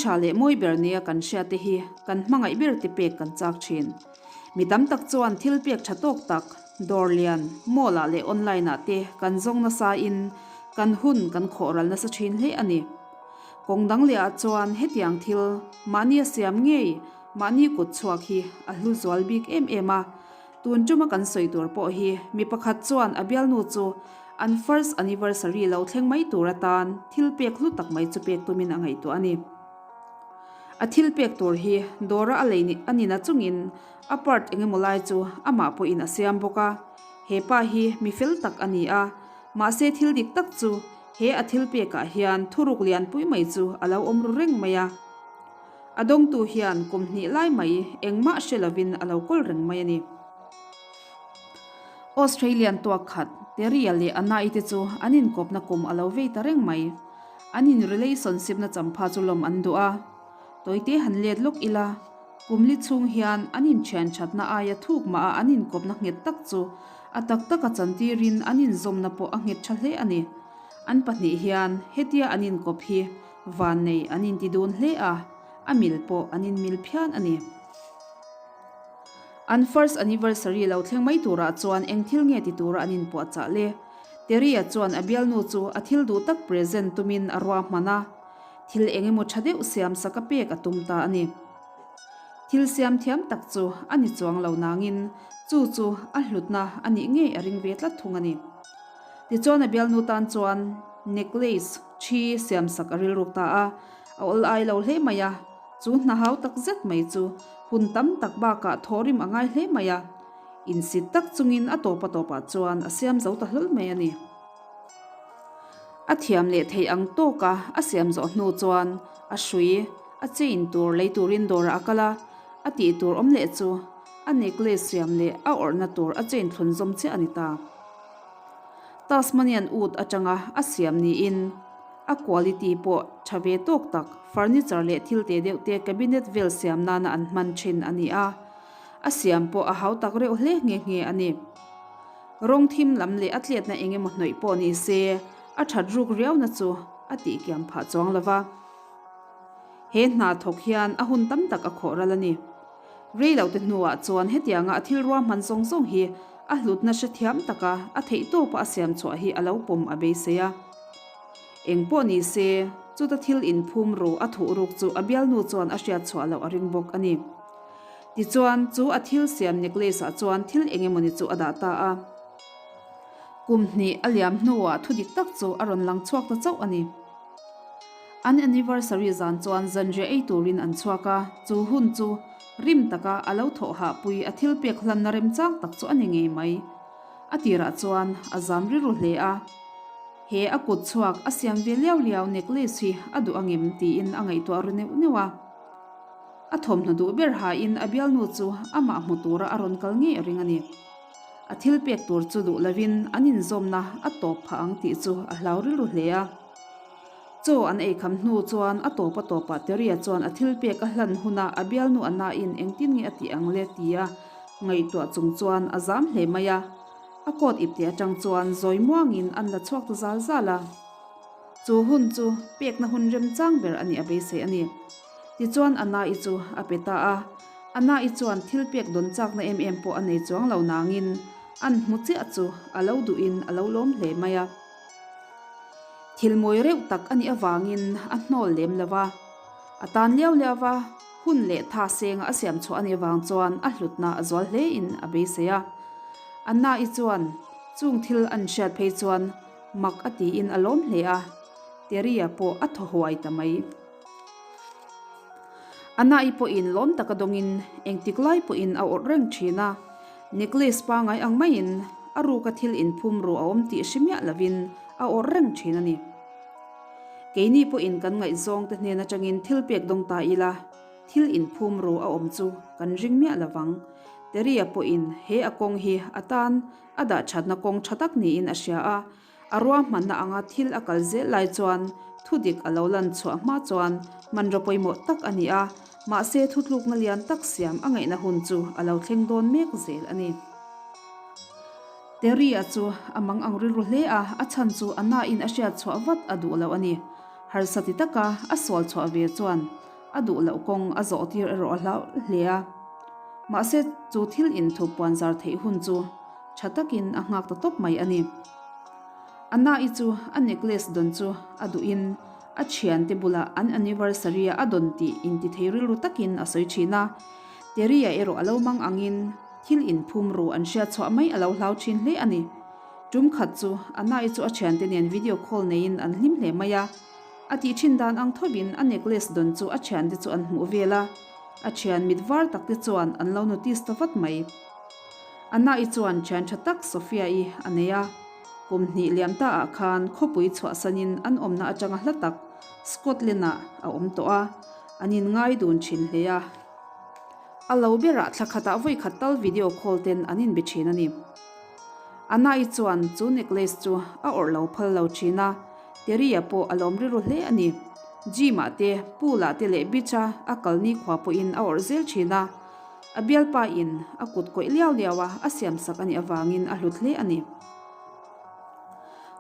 tha leh mawi ber nia kan hriat te hi kan hmangaih ber te pek kan chak thin. Mi tam tak chuan thil pek tha tawk tak, dawr lian, mall ah leh online ah te kan zawng nasa in kan hun kan khawh ral nasa thin hle a ni. Kawng dang leh ah chuan hetiang thil mahni a siam ngei mahni kut chhuak hi a hlu zual bik em em a. Tun tuma kan sawi tur pawh hi mi pakhat chuan a bialnu chu an first anniversary lo thleng mai tur atan thil pek hlu tak mai chu pek tumin a ngaihtuah a ni. A thil pek tur hi dawra a lei a ni na chungin a part engemaw lai chu amah pawhin a siam bawk a. He pa hi mi fel tak a ni a, mahse thil dik tak chu he a thil pekah hian thuruk lianpui mai chu a lo awm ru reng mai a. A dawngtu hian kum hnih lai mai engmah hre lovin a lo kawl reng mai a ni. Australian tuak khat Terry-a leh Anna-i te chu an inkawpna kum a lo vei ta reng mai. An in relationship na champha chu lawm an duh a. Tawite han let lawk ila, kum li chhung hian an inthian thatna aia thuk mah a an inkawpna nghet tak chu a tak taka chantirin an inzawmna pawh a nghet tha hle a ni. An pahnih hian hetia an inkawp hi Vannei an inti dun hle a, a mil pawh an inmil phian a ni. An first anniversary lo thleng mai turah chuan eng thil nge ti tura an inpuahchah le? Terry-a chuan a bialnu chu a thil duh tak present tumin a ruahman a, thil eng emaw tha deuh siam sak a pek a tum ta a ni. Thil siam thiam tak chu a ni chuang lo nangin chu chu a hlutna a nih ngei a ring ve tlat thung a ni. Tichuan a bialnu tan chuan necklace Ṭhi siamsak a rilruk ta a, a awl ai lo hle mai a, chu hna hau tak zet mai chu hun tam tak bakah thawhrim a ngai hle mai a, insit tak chungin a tawp a tawpah chuan a siam zo ta hlawl mai a ni. A thiam leh theih ang tawka a siam zawh hnu chuan a hrui, a chain tur lei turin dawrah a kal a, a tih tur awm leh chu a necklace siam leh a awrhna tur a chain thlun zawm chiah a ni ta. Tasmanian Oud atanga a siam niin a quality pawh tha ve tawk tak furniture leh thil te deuh te cabinet vel siam nana an hman thin a ni a, a siam pawh a hau tak reuh hle nghe nghe a ni. Rawng thim lam leh a tletna eng emaw hnawih pawh ni se a that ruk riauna chu a tihkiam phah chuang lo va. He hna thawk hian a hun tam tak a khawh ral a ni. Rei lo te hnuah chuan hetianga a thil ruahman zawng zawng hi a hlutna hrethiam taka a theihtawpa a siam chhuah hi a lo pawm a beisei a. Eng pawh ni se, chuta thil inphum ru a thuh ruk chu a bialnu chuan a hriat chhuah loh a ring bawk a ni. Tichuan, chu a thil siam necklace-ah chuan thil eng emawni chu a dah ta a. Kum hnih a liam hnuah thu dik tak chu a rawn lang chhuak ta chauh a ni. An anniversary zan chuan zanriah ei turin an chhuak a, chu hun chu rim taka a lo thawh hahpui a thil pek hlanna remchang tak chu a ni ngei mai. A tirah chuan a zam rilru hle a, he a kut chhuak a siam ve liau liau necklace hi a duh angem tiin a ngaihtuah ru neuh neuh a. A thawmhnaw duh ber hain a bialnu chu amah hmu tura a rawn kal ngei a ring a ni. A thil pek tur chu duh lovin an inzawmna a tawp phah ang tih chu a hlau rilru hle a. Chaw an ei kham hnu chuan a tawp a tawpah Teria chuan a thil pek a hlan huna a bialnu a nain engtin nge a tih ang le tia ngaihtuah chung chuan a zam hle mai a. A coat ipte atang chuan zawi muangin an la chhuak ta zal zal a. Chu hun chu pekna hun remchang ber a nih a beisei a ni. Tichuan Anna-i chu a pe ta a. Anna-i chuan thil pek dawn chakna em em pawh a nei chuang lo nangin an hmu chiah chu a lo duhin a lo lawm hle mai a. Thil mawi reuh tak a nih avangin a hnawl lem lo va, a tan liau liau va, hun leh tha senga a siam chhuah a nih avang chuan a hlutna a zual hlein a beisei a. Anna-i chuan chung thil an hriat phei chuan mak a tiin a lawm hle a, Terry-a pawh a thaw huai ta mai. Anna-i pawhin lawm taka dawngin engtik lai pawhin a awrh reng thin a. Necklace pangai ang maiin a ruka thil inphum ru a awm tih hre miah lovin a awrh reng thin a ni. Keini pawhin kan ngaihzawng te hnen atangin thil pek dawng ta ila, thil inphum ru a awm chu kan ring miah lovang. Terry-a pawhin he a kawng hi a tan a dah thatna kawng tha tak niin a hria a, A ruahmanna anga thil a kal zel lai chuan thudik a lo lan chhuah hma chuan hmanraw pawimawh tak a ni a, mahse thutlukna lian tak siam a ngaihna hun chu a lo thleng dawn mek zel a ni. Terry-a chu a mang ang rilru hle a, a chhan chu a nain a hriat chhuah vat a duh lo a ni. Harsa ti taka a sual chhuah ve chuan. A duh loh kawng a zawh tir erawh a hlau hle a. Mahse, chu thil inthup puanzar theih hun chu tha takin a nghak ta tawp mai a ni. Anna-i chu a necklace dawn chu a duhin a thiante bulah an anniversary-a a dawn tih intithei rilru takin a sawi thin a. Terry-a erawh a lo mang angin thil inphum ru an hriat chhuah mai a lo hlau thin hle a ni. Tum khat chu Anna-i chu a thiante nen video call neiin an hlim hle mai a. A tih thin dan ang thovin a necklace dawn chu a thiante chu an hmuh vel a, a thian mit var tak te chuan an lo notice ta vat mai. Anna-i chuan thian tha tak Sophia-i a nei a, kum hnih liam ta ah khan khawpui chhuahsanin an awmna atanga hla tak Scotland-ah a awm tawh a, an inngai dun thin hle a. A lo berah thla khatah vawi khat tal video call ten an inbe thin a ni. Anna-i chuan chu necklace chu a awrh lo phal lo thin a, Terry-a pawh a lawm rilru hle a ni. Gym-ah te, pool-ah te leh beach-a a kal nikhua pawhin a awrh zel thin a. A bialpa in a kut kawih liau liau a, a siamsak a nih avangin a hlut hle a ni.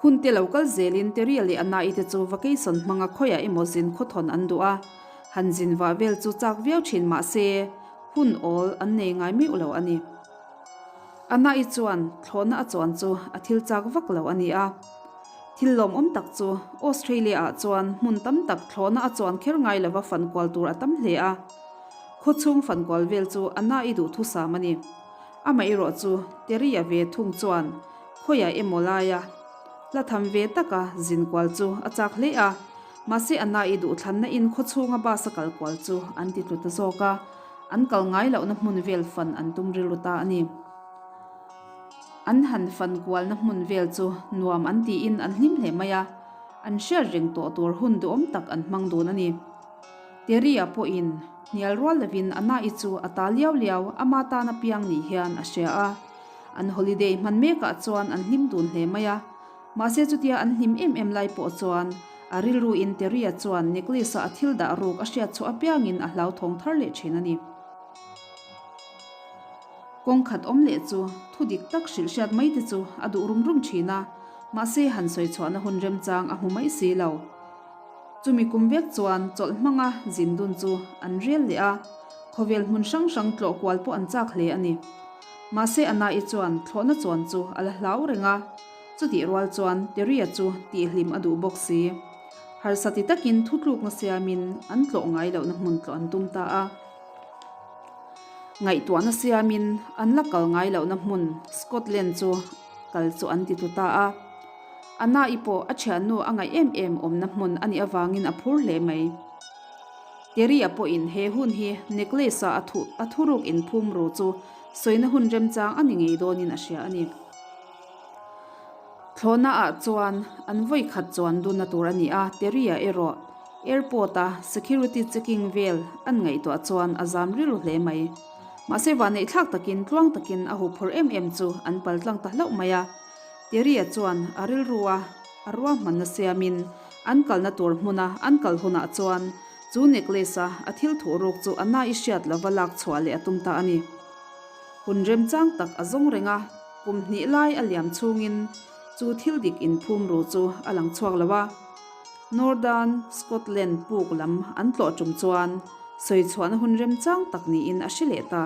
Hun te lo kal zelin Terry-a leh Anna-i te chu vacation hmanga khawiah emaw zin khawthawn an duh a, han zin vah vel chu chak viau thin mah se hun awl an nei ngai meuh lo a ni. Anna-i chuan thlawhna a chuan chu a thil chak vak lo a ni a. Thil lawmawm tak chu Australia-ah chuan hmun tam tak thlawhna a chuan kher ngai lova fankual tur a tam hle a. Khawchhung fankual vel chu Anna-i duhthusam a ni. Amaherawh chu Terry-a ve thung chuan khawiah emaw laia hla tham ve taka zinkual chu a chak hle a. Mahse Anna-i duhthlanna in khawchhunga bus a kalkual chu an ti tlu ta zawk a. An kal ngai lohna hmun vel fan an tum rilru ta a ni. An han fan kualna hmun vel chu nuam an tiin an hlim hle mai a, an hriat reng tawh tur hun duhawm tak an hmang dun a ni. Terry-a pawhin hnial rual lovin Anna-i chu a ta liau liau ama tana piang ni hian a hria a. An holiday hman mekah chuan an hlim dun hle mai a. Mahse chutia an hlim em em lai pawh chuan a rilruin Terry-a chuan necklace-a a thil dah ruk a hriat chhuah apiangin a hlauthawng thar leh thin a ni. Kawng khat awm leh chu thu dik tak hrilh hriat mai te chu a duh rum rum thin a, mahse han sawi chhuahna hun remchang a hmu mai si lo. Chumi kum vek chuan chawlh hmanga zin dun chu an rel leh a, khawvel hmun hrang hrang tlawh kual pawh an chak hle a ni. Mahse Anna-i chuan thlawhna chuan chu a la hlau reng a, chutih rual chuan Terry-a chu tihhlim a duh bawk si. Harsa ti takin thutlukna siamin an tlawh ngai lohna hmun tlawh an tum ta a. Ngaihtuahna siamin an la kal ngai lohna hmun Scotland chu kal chu an ti tlu ta a. Anna-i pawh a thiannu a ngaih em em awmna hmun a nih avangin a phur hle mai. Terry-a pawhin he hun hi necklace-a a thuh a thuruk inphum ru chu sawina hun remchang a ni ngei dawnin a hria a ni. Thlawhnaah chuan an vawi khat chuan dunna tur a ni a, Terry-a erawh airport-a security checking vel an ngaihtuah chuan a zam rilru hle mai. Mahse vanneihthlak takin tluang takin a huphurh em em chu an paltlang ta hlauh mai a. Terry-a chuan a rilru a a ruahmanna siamin an kalna tur hmuna an kal hunah chuan chu necklace-a a thil thuh ruk chu a na i hriat lova lak chhuah leh a tum ta a ni. Hun remchang tak a zawng reng a, kum hnih lai a liam chhungin chu thil dik inphum ru chu a lang chhuak lo a. Northern Scotland puk lam an tlawh tum chuan sawi chhuahna hun remchang tak niin a hre leh ta.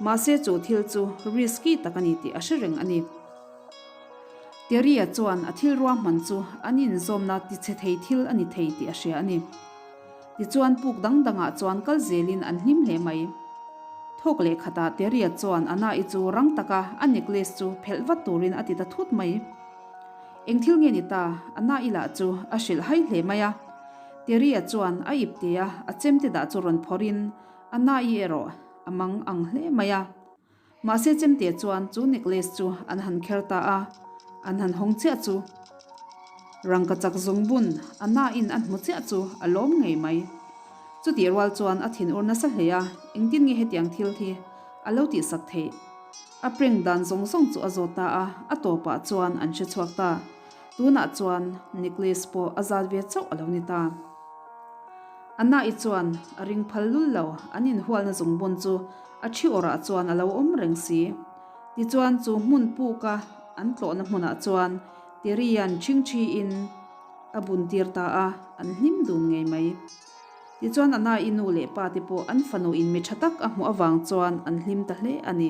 Mahse chu thil chu risky tak a ni tih a hre reng a ni. Terry-a chuan a thil ruahman chu an inzawmna tichhe thei thil a ni thei tih a hria a ni. Tichuan puk dang dangah chuan kal zelin an hlim hle mai. Thawk leh khatah Terry-a chuan Anna-i chu rang taka a necklace chu phelh vat turin a ti ta thut mai. Eng thil nge ni ta? Anna-i lah chu a hrilh hai hle mai a. Terry-a chuan a iptea a chemte dah chu rawn phawrhin Anna-i erawh a mang ang hle mai a. Mahse chemte chuan chu necklace chu an han kher ta a, an han hawng chiah chu rangka chak zungbun a na in a hmu chiah chu a lawm ngei mai. Chutih rual chuan a thin ur nasa hle a, engtin nge hetiang thil hi a lo tihsak theih? A prank dan zawng zawng chu a zawt ta a, a tawpah chuan an hre chhuak ta. Tunah chuan necklace pawh a zat ve chauh a lo ni ta. Anna-i chuan a ring phal lul lo, an inhualna zungbun chu a thi awrah chuan a lo awm reng si. Tichuan chu hmun puka an tlawhna hmunah chuan Terry-a'n ṭhingṭhiin a bun tir ta a, an hlim dun ngei mai. Tichuan Anna-i nu leh pa te pawh an fanu in mi tha tak a hmuh avang chuan an hlim ta hle a ni.